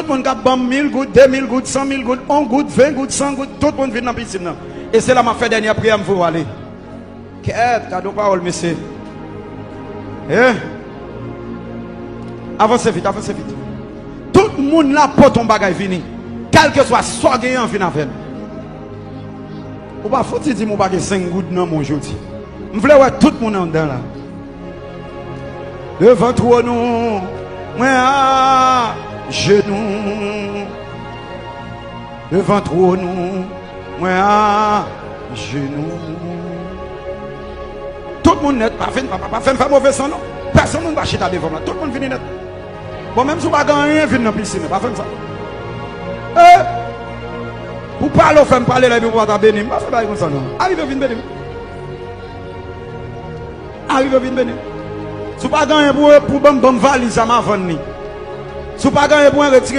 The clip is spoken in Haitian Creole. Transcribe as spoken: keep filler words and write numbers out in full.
Moun k ap ban m mil goud, de mil goud, san mil goud, yon goud, ven goud, san goud, tout moun vin nan pisin nan. E se la m ap fè dènyè priyè, m voye w ale. Kèt, gade yon pawòl, mesye. Eh? Avanse vit, avanse vit. Tout moun la pote yon bagay vini. Kèlkeswa sa w genyen an, vin avè l. Ou pa fouti di m ou pa gen senk goud nan men w jodi. M vle wè tout moun anndan la. Devan twòn ou, mwen ajenou. Devan twòn ou, mwen ajenou. Tout moun nèt, pa fè, pa, pa, pa fè m fè move san non. Pèsonn moun pa chita devan m la. Tout moun vini nèt. Bon, menm si w pa gen anyen, vin nan pisin nan. Pa fè m sa. Eh! Pou pale w fè m pale la epi w pa ta beni m. Pa fè bagay konsa non. Arive w vin beni m. Arive w vin beni m. Si w pa gen anyen pou, pou ban m, ban m valiz sa, m a vann li. Si w pa gen anyen pou mwen, retire